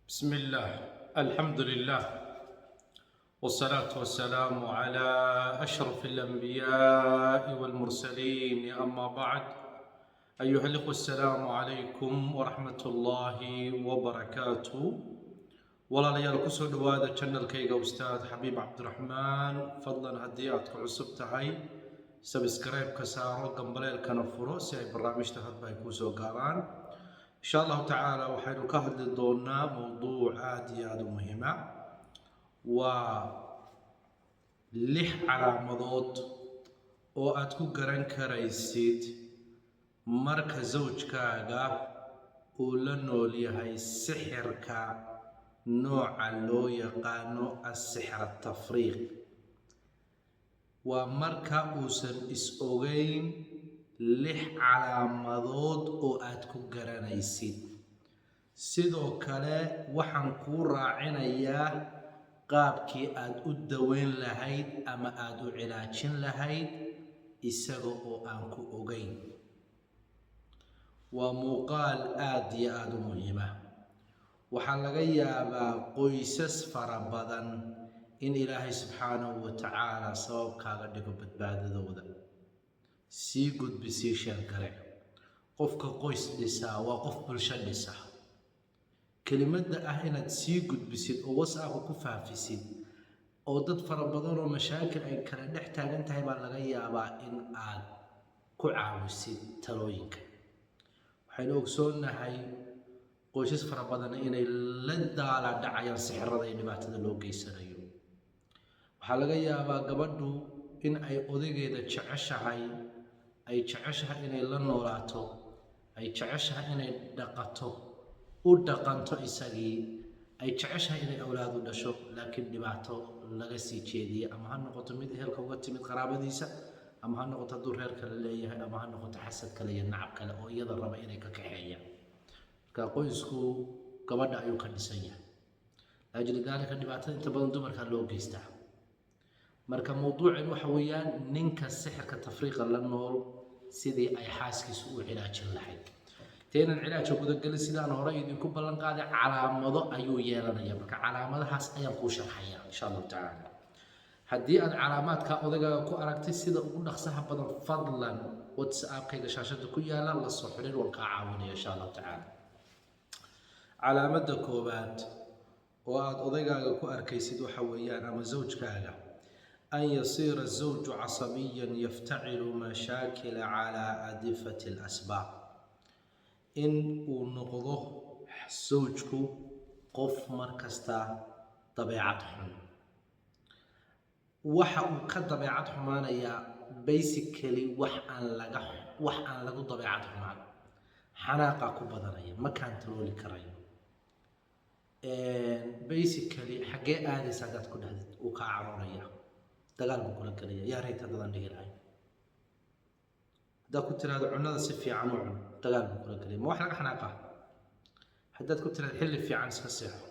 بسم الله، الحمد لله، والصلاة والسلام على أشرف الأنبياء والمرسلين، أما بعد، أيها الأخوة، السلام عليكم ورحمة الله وبركاته. Walaalayaal, kusoo dhawaada channelkayga Ustaad Xabiib Cabdiraxmaan. Fadlan, haddii aad ku cusub tahay, subscribe-ka saaro, gambaleelkana furo si ay barnaamijta hadba ay kuu soo gaaraan. Insha Allahu tacaala, waxaynu ka hadli doonaa mowduuc aada iyo aada u muhiima. Waa lix calaamadood oo aad ku garan karaysid marka zawjkaaga uu la nool yahay sixirka nooca loo yaqaano asixr atafriiq. Waa marka uusan is-ogeyn, lix calaamadood oo aad ku garanaysid. Sidoo kale waxaan kuu raacinayaa qaabkii aad u daweyn lahayd ama aada u cilaajin lahayd isaga oo aan ku ogeyn. Waa muuqaal aada iyo aada u muhiima. Waxaa laga yaabaa qoysas fara badan in Ilaahay subxaanahu wa tacaala sabab kaaga dhigo badbaadadooda. Sii gudbi, sii share garee. Qofka qoys dhisaa waa qof bulsho dhisa. Kelimadda ah inaad sii gudbisid oo WhatsAppka ku faafisid oo dad fara badan oo mashaakil ay kala dhex taagan tahay baa laga yaabaa in aad ku caawisid talooyinka. Waxaynu ogsoonnahay qoysas fara badan inay la daala dhacayaan sixirada iyo dhibaatada loo geysanayo. Waxaa laga yaabaa gabadhu in ay odaygeeda jeceshahay, ay jeceshahay inay la noolaato, ay jeceshahay inay dhaqato, u dhaqanto isagii, ay jeceshahay inay awlaadu dhasho, laakiin dhibaato laga sii jeediye, ama ha noqoto mid ehelka uga timid, qaraabadiisa, ama ha noqoto hadduu reer kale leeyahay, ama ha noqoto xasad kale iyo nacab kale oo iyada raba inay ka kaxeeyaan. Marka qoysku gabadha ayuu ka dhisan yahay. Liajli daalika, dhibaatada inta badan dumarkaa loo geystaa. Marka mawduucan waxa weeyaan ninka sixirka tafriiqa la nool sidii ay xaaskiisu u cilaajin lahayd. Teenan cilaajka gudagelin, sidaan hore idinku ballan qaaday, calaamado ayuu yeelanaya. Marka calaamadahaas ayaan kuu sharxaya, insha Allahu tacaala. Haddii aad calaamaadka odagaaga ku aragtay, sida ugu dhaqsaha badan fadlan WhatsAppkayga shaashada ku yaala la soo xidhiir, waan kaa caawinaya, insha Allahu tacaala. Calaamadda koowaad oo aad odaygaaga ku arkaysid waxa weeyaan, ama zawjkaaga, أن يصير الزوج عصبيا يفتعل مشاكل على أتفه الأسباب. In uu noqdo zawjku qof mar kasta dabeecad xun. Waxa uu ka dabeecad xumaanayaa basically wax aan lagu dabeecad xumaan. Xanaaqa ku badanaya, ma kantarooli karayo. Basically, xaggee aadaysa haddaad ku dhahdid, uu kaa caroonaya, dagaal buu kula gelaya. Yaa rayt haddaadan dhihi lahayn. Haddaad ku tiraahdo "Cunada si fiican u cun," dagaal buu kula gelaya. Ma wax laga xanaaqa? Haddaad ku tiraahdo "Xilli fiican iska seexo,"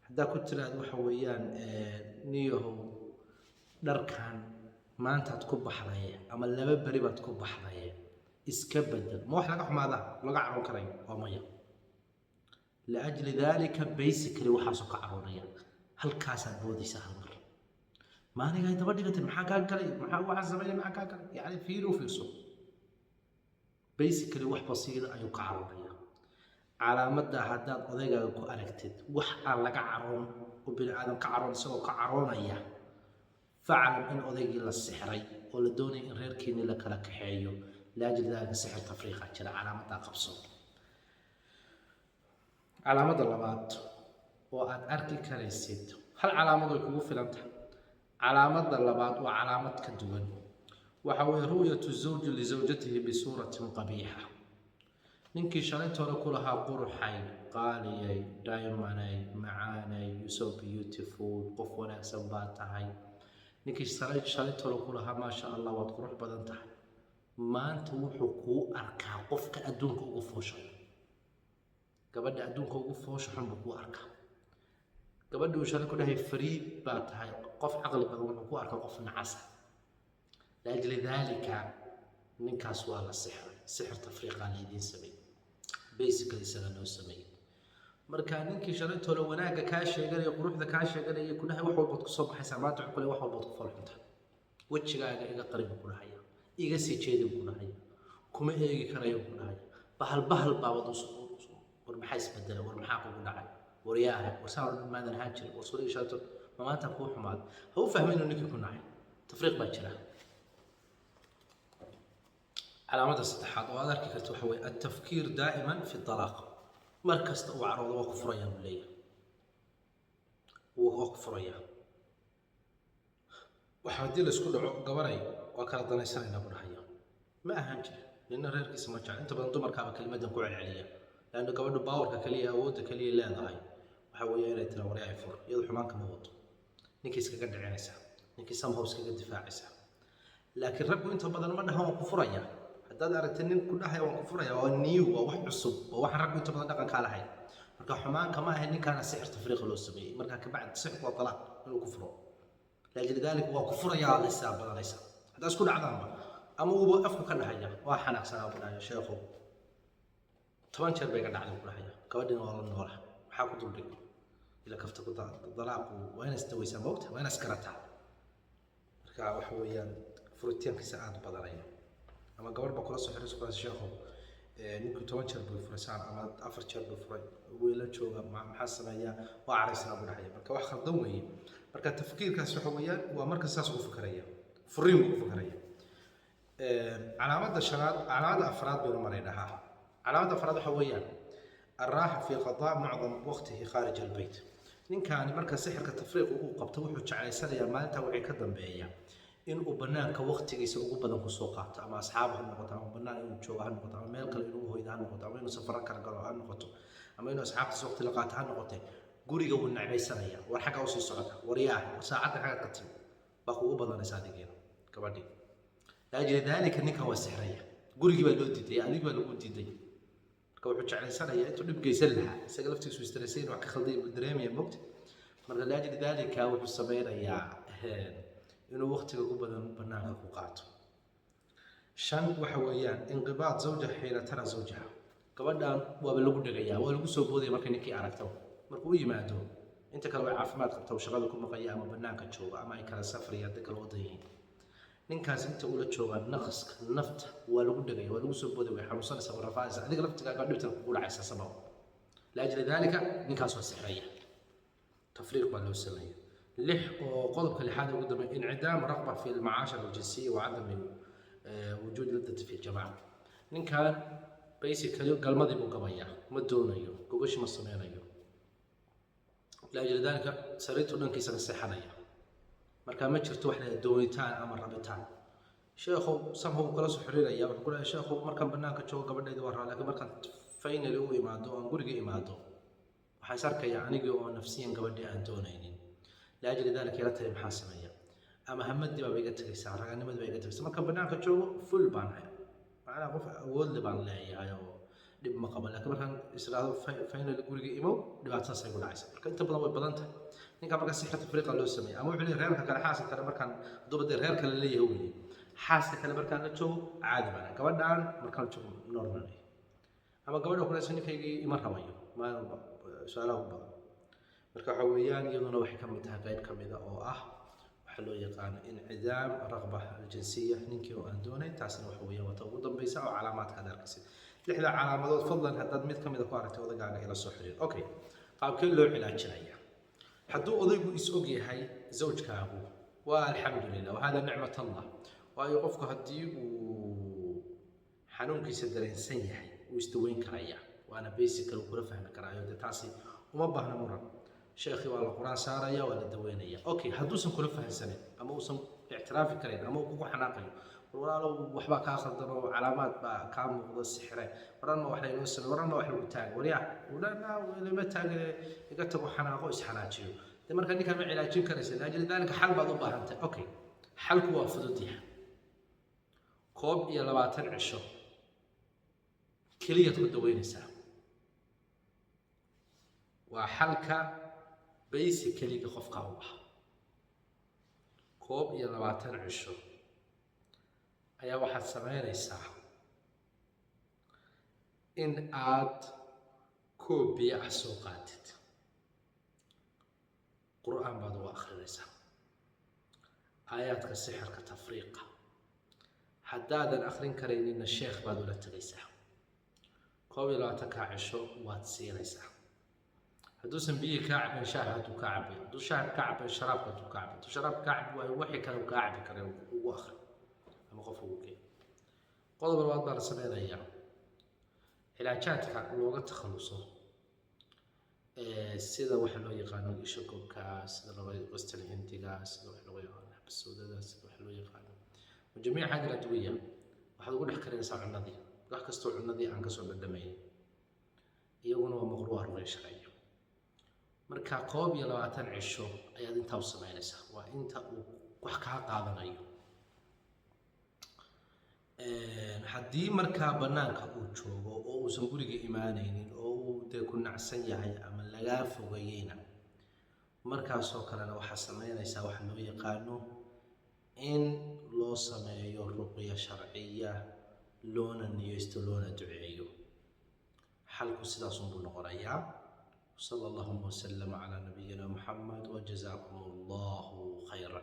haddaad ku tiraahdo, waxa weeyaan, "Niyahow, dharkan maantaad ku baxdaye ama 2 beri baad ku baxdaye, iska bedel," ma wax laga xumaadaa, laga caroon karayo? Waa maya. Liajli daalika, basically waxaasuu ka caroonaya. Halkaasaad boodaysaa hal mar. Maanigaa daba dhigatay? Maxaa kaa galay? Maxaa waxaa sameynay? Maxaa kaa galay? Yani fiiri, u fiirso, basically wax basiida ayuu ka caroonaya. Calaamadda haddaad odaygaaga ku aragtid, wax aan laga caroon oo bini aadam ka caroon isagoo ka caroonaya, faclam in odaygii la sixray oo la doonaya in reerkiinii la kala kaxeeyo. Liajli daalika, sixir tafriiqa jira. Calaamaddaa qabso. Calaamadda labaad oo aad arki karaysid, hal calaamad way kugu filan tahay. Calaamadda labaad waa calaamad ka duwan. Waxa weeye رؤية الزوج لزوجته بصورة قبيحة. Ninkii shalayta hore ku lahaa "Quruxay, qaaliyay, diamonay, macaanay, you so beautiful, qof wanaagsan baa tahay," ninkii shalayta hore ku lahaa "Maasha Allah, waad qurux badan tahay," maanta wuxuu kuu arkaa qofka adduunka ugu foosha xun, gabadha adduunka ugu foosha xun buu kuu arkaa. Gabadhi uu shalay ku dhahay "Fariid baa tahay, qof caqli badan," wuxuu ku arkaa qof nacasa. Liajli daalika, ninkaas waa la sixray. Sixir tafriiqaa laydiin sameeyey, basically isaga loo sameeyey. Marka ninkii shalaytole wanaagga kaa sheeganaya, quruxda kaa sheeganaya, kudhahay wax walbaad kusoo baxaysaa, maanta wuxuu ku leeyahay wax walbaad ku falxunta, wejigaaga iga qari buu ku dhahaya, iga sii jeedi buu ku dhahaya, kuma eegi karayo buu ku dhahaya, bahal bahal baabad war maxaa isbedelay? War maxaa kugu dhacay? War yaahay, war saan oo dhan maadan ahaan jirin, war soo shalayto ma maanta kuu xumaaday? Ha u fahmin inuu ninkii ku nacay. Tafriiq baa jira. Calaamadda saddexaad oo aad arki karto waxa weeye التفكير دائما في الطلاق. Mar kasta uu caroodo waa ku furayaa buu leeyahay, waa ku furayaa. Waxa haddii la isku dhaco, gabaray waa kala danaysanaynaa buu dhahaya. Ma ahaan jirin nina reerkiisa ma jecel. Inta badan dumarkaaba kelimadan ku celceliya, laanna gabadhu powerka kaliya, awoodda kaliya leedahay waxa weeye inay tira waryaa ay fur. Iyadu xumaan kama wado, ninkii iskaga dhicinaysaa, ninkii somehow iskaga difaacaysaa. Laakiin raggu inta badan ma dhahan waan ku furaya. Haddaad aragtay nin ku dhahaya waan ku furaya, waa new, waa wax cusub, waa waxaan raggu inta badan dhaqankaa lahayn. Marka xumaan kama ahayn, ninkaana sixir tafriiqa loo sameeyey. Marka kabacdi sixirku waa talaaq inuu ku furo. لأجل ذلك waa ku furayaa laysaa badanaysa haddaa isku dhacdaanba, ama uuba afku ka dhahaya waa xanaaqsanaa buu dhahaya, sheekhow 10 jeer bay ga dhacday buu dhahaya, gabadhina waa la noola, maxaa ku duldhig ila kafta ku dalaaqu? Waa inaad isdawaysaa, moogta waa inaad iskarataa. Marka waxa weeyaan furitaankiisa aada u badanaya. Ama gabadh baa kula soo xiriirsa kulaas, sheekhow ninku 10 jeer buu furay saan ama 4 jeer buu furay, wiila jooga, maxaa sameeyaa? Waa caraysanaa buu dhahaya. Marka wax khaldan weeye. Marka tafkiirkaas waxa weeyaan waa marka saas ugu fikeraya, furiin buu ku fikeraya. Calaamadda shanaad, calaamadda afraad baynu maraynaa. Calaamadda afraad waxa weeyaan الراحة في قضاء معظم وقته خارج البيت. Ninkaani marka sixirka tafriiq uu qabto wuxuu jeclaysanayaa maalintaa wixii ka dambeeya inuu banaanka waqtigiisa ugu badan kusoo qaato, ama asxaab ha noqoto, ama banaan inuu joogo ha noqoto, ama meel kale inuu hoydo ha noqoto, ama inuu safaro kala galo ha noqoto, ama inuu asxaabtiisa waqti la qaato ha noqote. Guriga wuu necbaysanaya. War xagga usii socota, waryaah, war saacadda xaggaad ka timi baa kugu badanaysa adigeena gabadhii. لأجل ذلك ninkan waa sixraya, gurigii baa loo diiday, adig baa lagu diiday. Marka wuxuu jeclaysanayaa intuu dhib geysan lahaa, isaga laftiisu istresay wax ka khalday buu dareemaya, mogta. Marka لأجل ذلك wuxuu sameynayaa inuu waqtiga ugu badan banaanka ku qaato. Shan waxa weeyaan انقباض زوجة حين ترى زوجها. Gabadhan waaba lagu dhegayaa, waa lagu soo boodaya markay ninkii aragto, markuu u yimaado. Inta kale way caafimaad qabta, uu shaqada ku maqaya ama banaanka jooga ama ay kala safraya, dad kala wadan yihiin. Ninkaas inta ula joogaa naqaska nafta waa lagu dhegaya, waa lagu soo boodaya, way xanuunsanaysaa, waa rafaadaysaa, adiga laftigaaga dhibtan kugu dhacaysa sabab. لأجل ذلك ninkaas waa sixraya, tafriiq baa loo sameeya. Lix oo qodobka lixaad ugu dambeeya انعدام رغبة في المعاشرة الجنسية وعدم وجود لذة في الجماع. Ninkan basically galmadii buu gabayaa, ma doonayo, gogashi ma sameynayo. لأجل ذلك sariirtu dhankiisa ka seexanaya. Marka ma jirto wax la doonitaan ama rabitaan. Sheekhu somehow wuu kala soo xiriiraya, wuxuu ku leeyahay, sheekhu markaan banaanka joogo gabadhayda waa rabaa, laakiin markaan finally u imaado oo aan guriga imaado waxaan is arkayaa anigii oo nafsiyan gabadhii aan doonaynin. لأجل ذلك ila tahay maxaa sameeya? Ama hamadii baaba iga tegaysaa, raganimadii baa iga tegaysaa. Markaan banaanka joogo full baan ahay, macnaha qof awood le baan leeyahay oo dhib ma qabo, laakiin markaan israado finally guriga imow, dhibaatadaas ay ku dhacaysa. Marka inta badan way badan tahay ninka marka sixir tafriiqa loo sameeyay. Ama wuxuu leeyahay reerka kale, xaaska kale markaan haduuba dee reer kale leeyahay weye, xaaska kale markaan la joogo caadi baan ahay, gabadhaan markaan la joogo normal. Ama gabadha kuleysa ninkaygii ima rabayo maalin walba, su-aalaha ugu badan. Marka waxa weeyaan iyaduna waxay ka mid tahay qayb ka mida oo ah waxaa loo yaqaano انعدام رغبة الجنسية, ninkii oo aan doonayn. Taasina waxa weeyaan waa ta ugu dambaysa oo calaamaadka aad arkaysid. Lixda calaamadood, fadlan haddaad mid ka mid a ku aragtay odagaaga ila soo xiriir. Okay, qaabkee loo cilaajinaya hadduu odaygu is og yahay zawjkaagu? Waa alxamdu lilah, وهذا نعمة الله. Waayo qofku haddii uu xanuunkiisa dareensan yahay wuu isdaweyn karaya, waana basically uu kula fahmi karaayo. Dee taasi uma baahna muran, sheekhii waa la qur-aan saaraya, waa la daweynaya. Okay, hadduusan kula fahansanin ama uusan ictiraafi karayn ama uu kugu xanaaqayo, war walaalow waxbaa kaa khaldan oo calaamaad baa kaa muuqda sixire, waran ma wax laynoo samey, waran ma wax lagu taagay, waryaa lama taagane, iga tago, xanaaqo, isxanaajiyo, de marka ninkaan ma cilaajin karaysa. لأجل ذلك xal baad u baahantay. Okay, xalku waa fudud yahay. 21 cisho keliyaad ku daweynaysaa. Waa xalka basically-ga qofka u ah. 21 cisho ayaa waxaad samaynaysaa in aad Koob biyo ah soo qaatid, Qur-aan baad uga akhrinaysaa aayaadka sixirka tafriiqa. Haddaadan akhrin karaynina, sheekh baad ula tegaysaa. 21-kaa cisho waad siinaysaa. Hadduusan biyihii kaa cabin, shaaha hadduu kaa cabay, hadduu shaaha kaa cabin, sharaabka hadduu kaa cabay, hadduu sharaabka kaa cabi waayo, wixii kale uu kaa cabi kara ugu akhri ama qof ugu geey. Qodob labaad baa la sameynayaa: cilaajaadka looga takhaluso, sida waxa loo yaqaano isha gobka, sida loo qastal hindiga, sida waxa loo yaqaano xabasuudada, sida waxa loo yaqaano jamiic hadi adwiya, waxaad ugu dhex karinaysaa cunadii. Wax kastoo cunadii aan kasoo dhadhamayn, iyaguna waa maqruuha ruqya sharciya. Marka 21 cisho ayaad intaa u samaynaysaa, waa inta uu wax kaa qaadanayo. Haddii markaa bannaanka uu joogo oo uusan guriga imaanaynin oo uu dee ku nacsan yahay ama lagaa fogayeyna, markaasoo kalena waxaa samaynaysaa waxa loo yaqaano in loo sameeyo ruqya sharciya, loona niyeysto, loona duceeyo. Xalku sidaasunbuu noqonayaa. Sala allahuma wasalama calaa nabiyina Muxamed, wajazaakum allahu khayra.